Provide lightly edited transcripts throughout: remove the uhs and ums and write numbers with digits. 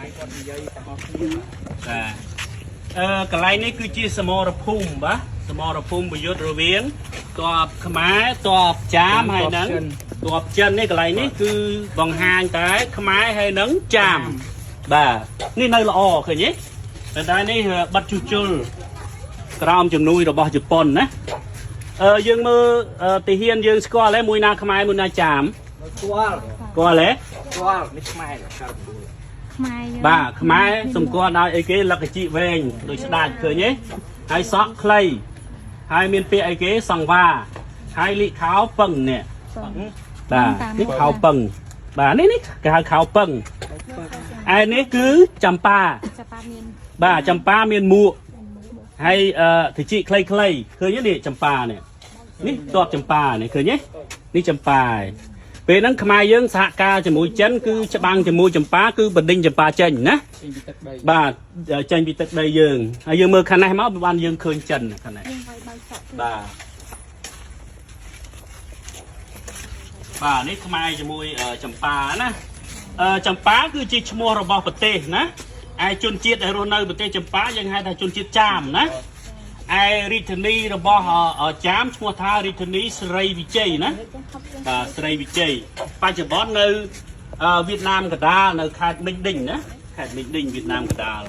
កាយគាត់និយាយទាំងអស់គ្នា បាទកន្លែងនេះគឺជាសមរភូមិបាទសមរភូមិប្រយុទ្ធរវាងទ័ពខ្មែរទ័ពចាមហើយនឹងទ័ពចិននេះកន្លែងនេះគឺបង្ហាញតែខ្មែរហើយនឹងចាមបាទនេះនៅល្អឃើញទេប៉ុន្តែនេះបិទជួសជុលក្រោមជំនួយរបស់ជប៉ុនណាយើងមើលទាហានយើងស្គាល់ទេមួយណាខ្មែរមួយណាចាម ស្គាល់ ស្គាល់ទេ ស្គាល់នេះខ្មែរកើត9 ខ្មែរយើង បាទខ្មែរសម្គាល់ដោយអីគេលក្ខជីវែងដូចស្ដាច់ឃើញទេហើយសក់ខ្លីហើយមានពាក្យអីគេសង្វាហើយលិខោពឹងនេះបាទនេះខោពឹងបាទនេះនេះគេហៅខោពឹងឯនេះគឺចម្ប៉ា ចាប៉ាមាន បាទចម្ប៉ាមានមួកហើយអឺតិចខ្លីៗឃើញទេនេះចម្ប៉ានេះនេះតបចម្ប៉ានេះឃើញទេនេះចម្ប៉ាឯងពេលហ្នឹងខ្មែរយើងសហការជាមួយចិនគឺច្បាំងជាមួយចម្ប៉ាគឺបណ្ដេញចម្ប៉ាចេញណា ចេញពីទឹកដី បាទចេញពីទឹកដីយើងហើយយើងមើលខាងនេះមកបានយើងឃើញចិនខាងនេះ យើងវាយបើកសក់ បាទបាទនេះខ្មែរជាមួយចម្ប៉ាណាចម្ប៉ាគឺជាឈ្មោះរបស់ប្រទេសណាឯជនជាតិដែលរស់នៅប្រទេសចម្ប៉ាយើងហៅថាជនជាតិចាមណាឯរាជធានីរបស់ចាមឈ្មោះថារាជធានីស្រីវិជ័យណាបាទស្រីវិជ័យបច្ចុប្បន្ននៅវៀតណាមកដាលនៅខេត្តមិញឌិញណាខេត្តមិញឌិញវៀតណាមកដាល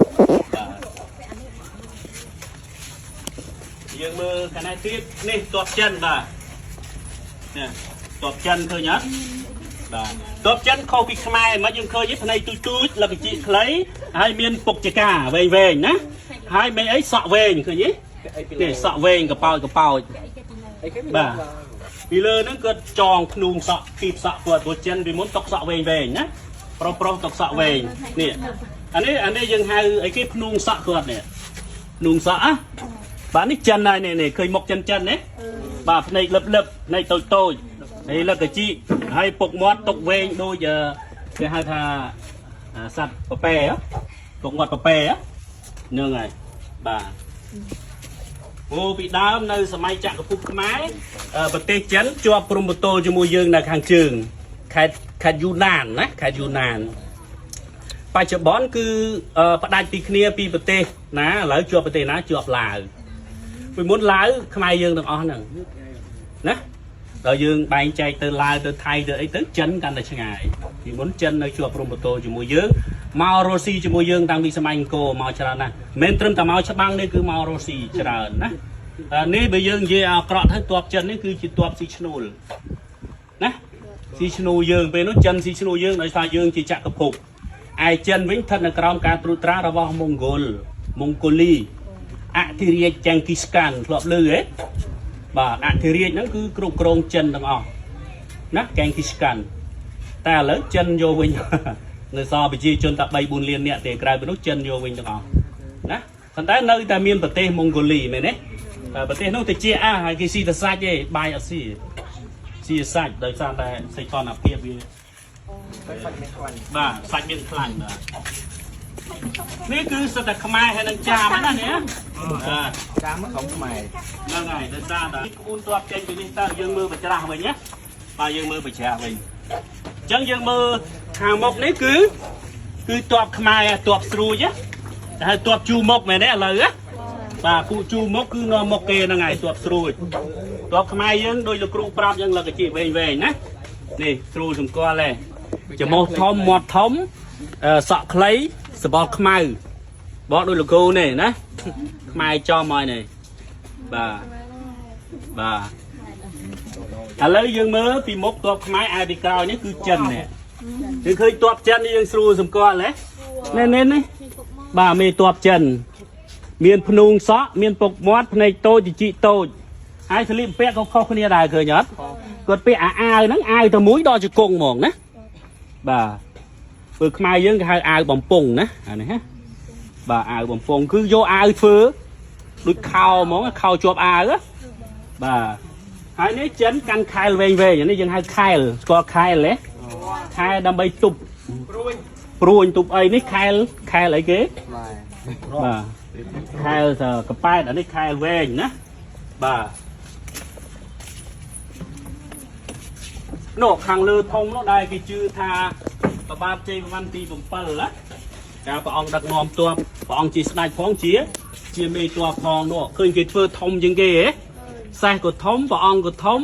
បាទយើងមើលកណែទៀតនេះទ័ពចិនបាទនេះទ័ពចិនឃើញអត់បាទទ័ពចិនខុសពីខ្មែរមិនយើងឃើញទេភ្នែកទូចទូចលក្ខជីខ្លីហើយមានពុកចកាវែងវែងណាហើយមិនអីសក់វែងឃើញទេ អីពី នេះសក់វែងកប៉ោចកប៉ោច អីគេពីលើ អីគេ បាទពីលើហ្នឹងគាត់ចងធ្នូងសក់គីបសក់គាត់ព្រោះចិនពីមុនຕົកសក់វែងវែងណាប្រុសប្រុសຕົកសក់វែងនេះអានេះយើងហៅអីគេភ្នូងសក់គាត់នេះភ្នូងសក់ណាបាទនេះចិនហើយនេះនេះឃើញមុខចិនចិនទេបាទភ្នែកលឹបលឹបភ្នែកតូចតូចហើយលឹកកជីហើយពុកមាត់ຕົកវែងដូចគេហៅថាសត្វពពែពុកមាត់ពពែហ្នឹងហើយបាទ ព្រោះពីដើមនៅសម័យចក្រភពខ្មែរប្រទេសចិនជាប់ព្រំប្រទល់ជាមួយយើងនៅខាងជើងខេត្តយូណានណាខេត្តយូណានបច្ចុប្បន្នគឺផ្ដាច់ពីគ្នាពីប្រទេសណាឥឡូវជាប់ប្រទេសណាជាប់ឡាវពីមុនឡាវខ្មែរយើងទាំងអស់ហ្នឹងណាដល់យើងបែងចែកទៅឡាវទៅថៃទៅអីទៅចិនកាន់តែឆ្ងាយពីមុនចិននៅជាប់ព្រំប្រទល់ជាមួយយើងមករស់ស៊ីជាមួយយើងតាំងពីសម័យអង្គរមកច្រើនណាស់មិនមែនត្រឹមតែមកច្បាំងនេះគឺមករស់ស៊ីច្រើនណានេះបើយើងនិយាយអាក្រក់ទៅទ័ពចិននេះគឺជាទ័ពស៊ីឈ្នួលណាស៊ីឈ្នួលយើងពេលនោះចិនស៊ីឈ្នួលយើងដោយសារយើងជាចក្រភពឯចិនវិញស្ថិតនៅក្រោមការត្រួតត្រារបស់ម៉ុងហ្គោលម៉ុងហ្គូលីអធិរាជចង្គីស្កានធ្លាប់ឮទេបាទអធិរាជហ្នឹងគឺគ្រប់គ្រងចិនទាំងអស់ណាកែងគីស្កានតែឥឡូវចិនយកវិញនៅសល់ប្រជាជនតែ3 4លាននាក់ទេក្រៅពីនោះចិនយកវិញទាំងអស់ណាប៉ុន្តែនៅតែមានប្រទេសម៉ុងហ្គូលីមែនទេប្រទេសនោះតិចអះហើយគេស៊ីតែសាច់ទេបាយអត់ស៊ីស៊ីសាច់ដោយសារតែសីតុណ្ហភាពវា តែសាច់មានខ្លាញ់ បាទសាច់មានខ្លាញ់បាទនេះគឺសិតតែខ្មែរហើយនឹងចាមណានេះបាទ តាមក្រុមខ្មែរ ហ្នឹងហើយដោយសារតែក្បួនទ័ពចេញពីនេះទៅយើងមើលបច្រាស់វិញណាបាទយើងមើលបច្រាស់វិញអញ្ចឹងយើងមើលខាងមុខនេះគឺគឺទ័ពខ្មែរទ័ពស្រួចណាតែហៅទ័ពជូមុកមែនទេឥឡូវណាបាទពួកជូមុកគឺនាំមុខគេហ្នឹងហើយទ័ពស្រួចទ័ពខ្មែរយើងដោយលោកគ្រូប្រាប់យើងលក្ខជាវែងវែងណានេះស្រួលសម្គាល់ទេច្មោះធំមាត់ធំសក់ខ្លីសបល់ខ្មៅបកដោយលោកគ្រូនេះណាខ្មែរចំហើយនេះបាទបាទឥឡូវយើងមើលពីមុខទ័ពខ្មែរឯពីក្រោយនេះគឺចិននេះគឺឃើញទ័ពចិននេះយើងស្រួលសម្គាល់ហ៎នេះនេះនេះបាទមេទ័ពចិនមានភ្នូងសក់មានពុកមាត់ភ្នែកតូចចជីកតូចហើយស្លៀកពាក់ក៏ខុសគ្នាដែរឃើញអត់គាត់ពាក់អាអាវហ្នឹងអាវតែមួយដល់ជង្គង់ហ្មងណាបាទព្រោះខ្មែរយើងគេហៅអាវបំពង់ណាអានេះណាបាទអាវបំពង់គឺយកអាវធ្វើដូចខោហ្មងខោជាប់អាវបាទហើយនេះចិនកាន់ខែលវែងវែងនេះយើងហៅខែលស្គាល់ខែលទេខែលដើម្បីទប់ ព្រួយ ព្រួញទប់អីនេះខែលខែលអីគេ ខ្មែរ បាទខែលកប៉ែតអានេះខែលវែងណាបាទនោះខាងលើធំនោះដែលគេជឿថាប្របាទជ័យវរ្ម័នទី7ណា ការព្រះអង្គដឹកនាំទ័ពព្រះអង្គជាស្ដេចផងជា ជាមេទ័ពផងនោះឃើញគេធ្វើធំជាងគេហ៎សេះក៏ធំព្រះអង្គក៏ធំ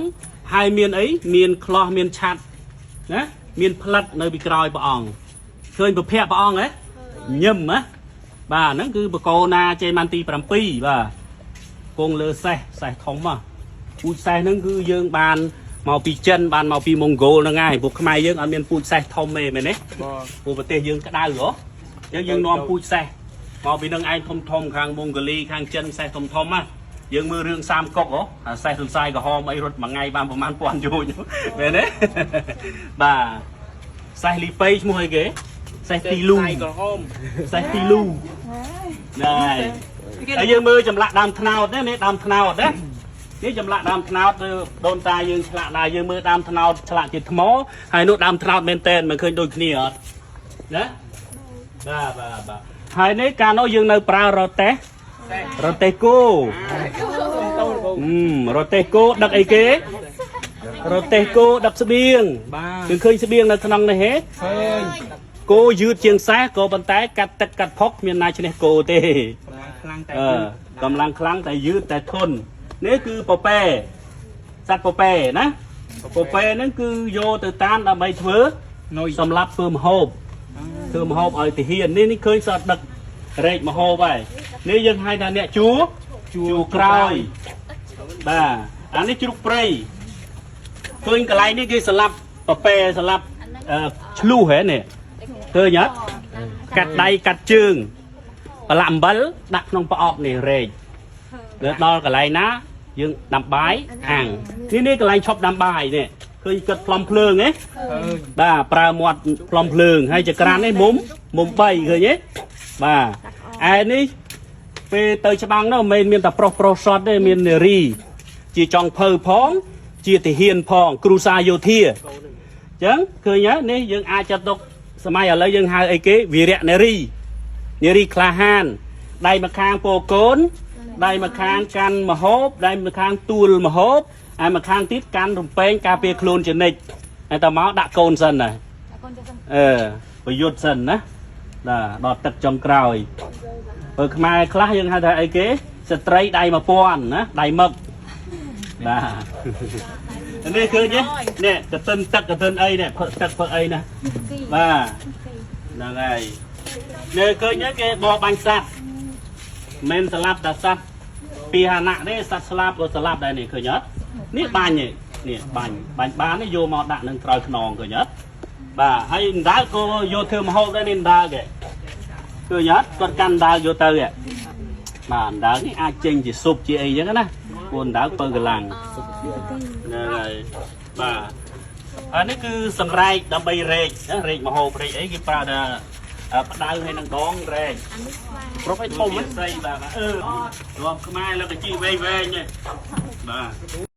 ហើយមានអីមានក្លោះមានឆាត់ណាមានផ្លិតនៅពីក្រោយព្រះអង្គឃើញពភៈព្រះអង្គហ៎ញឹមហ៎បាទហ្នឹងគឺបកោណាជ័យម៉ាន់ទី7បាទគង់លើសេះសេះធំហ៎ពូជសេះហ្នឹងគឺយើងបានមកពីចិនបានមកពីម៉ុងហ្គោលហ្នឹងហើយពួកខ្មែរយើងអត់មានពូជសេះធំទេមែនទេ បង ព្រោះប្រទេសយើងក្តៅហ៎អញ្ចឹងយើងនាំពូជសេះមកពីនឹងឯងធំធំខាងម៉ុងហ្គូលីខាងចិនសេះធំធំណាយើងមើលរឿងសាមកុកហ៎អាសេះទន្សាយក្រហមអីរត់មួយថ្ងៃបានប្រហែលពាន់យូចមែនទេបាទសេះលីប៉ៃឈ្មោះអីគេសេះទីលូ ក្រហម សេះទីលូណែហើយយើងមើលចម្លាក់ដើមថ្នោតនេះដើមថ្នោតណានេះចម្លាក់ដើមថ្នោតគឺដូនតាយើងឆ្លាក់ដែរយើងមើលដើមថ្នោតឆ្លាក់ជាថ្មហើយនោះដើមថ្នោតមែនតែនមិនឃើញដូចគ្នាអត់ណាបាទបាទបាទហើយនេះកាលនោះយើងនៅប្រើរទេះរទេះគោ តូនបង រទេះគោដឹកអីគេរទេះគោដឹកស្បៀង បាទ គឺឃើញស្បៀងនៅក្នុងនេះហេ ឃើញ គោយឺតជាងសេះក៏ប៉ុន្តែកាត់ទឹកកាត់ផុកគ្មានណាឈ្នះគោទេ ខ្លាំងតែ អឺកម្លាំងខ្លាំងតែយឺតតែធន់នេះគឺពពែសត្វពពែណាពពែហ្នឹងគឺយកទៅតាមដើម្បីធ្វើ នុយ សម្រាប់ធ្វើម្ហូបធ្វើម្ហូបឲ្យទាហាននេះនេះឃើញសត្វដឹករែកម្ហូបហើយនេះយើងហៅថាអ្នកជួជួក្រោយបាទអានេះជ្រូកព្រៃឃើញកន្លែងនេះគេស្លាប់ពពែស្លាប់អឺឆ្លុះហ៎នេះឃើញអត់កាត់ដៃកាត់ជើងប្រឡាក់អំបិលដាក់ក្នុងប្រអប់នេះរែកដល់កន្លែងណាយើងដាំបាយអាំងនេះនេះកន្លែងឈប់ដាំបាយនេះឃើញគិតផ្លុំភ្លើងហ៎ ឃើញ បាទប្រើមាត់ផ្លុំភ្លើងហើយចក្រាននេះមុំមុំ3ឃើញទេបាទឯនេះពេលទៅច្បាំងនោះមិនមែនមានតែប្រុសប្រុសសតទេមាននារី ជាចុងភៅផង ជាទាហានផង គ្រូសាយោធាអញ្ចឹងឃើញហើយនេះយើងអាចចាត់ទុកសម័យឥឡូវយើងហៅអីគេវីរៈនារីនារីក្លាហានដៃម្ខាងពោកូនដៃម្ខាងកាន់មហូបដៃម្ខាងទួលមហូបហើយម្ខាងទៀតកាន់រំពែងការពារខ្លួនជានិច្ចហើយតមកដាក់កូនសិនណាអឺប្រយុទ្ធសិនណាបាទដល់ទឹកចុងក្រោយបើខ្មែរខ្លះយើងហៅថាអីគេស្ត្រីដៃ1000ណាដៃមឹកបាទនេះឃើញទេនេះកតិនទឹកកតិនអីនេះផឹកទឹកផឹកអីណាបាទហ្នឹងហើយនេះឃើញទេគេបរបាញ់សត្វមិនស្លាប់តែសត្វពីហណៈទេសត្វស្លាប់ក៏ស្លាប់ដែរនេះឃើញអត់នេះបាញ់នេះបាញ់បាញ់បាននេះយកមកដាក់នឹងក្រោយខ្នងឃើញអត់បាទហើយអណ្ដើកក៏យកធ្វើម្ហូបដែរនេះអណ្ដើកឯងឃើញអត់គាត់កាន់អណ្ដើកយកទៅឯងបាទអណ្ដើកនេះអាចចេញជាស៊ុបជាអីចឹងណាព្រោះអណ្ដើកពើកម្លាំងហ្នឹងហើយបាទអានេះគឺសង្រែកដើម្បីរែកណារែកម្ហូបរែកអីគេប្រើថាផ្ដៅហើយនឹងដងរែក គ្រប់ឲ្យធំ ស្អីបាទអឺរាប់ខ្មែរលើកជីវែងវែងនេះបាទ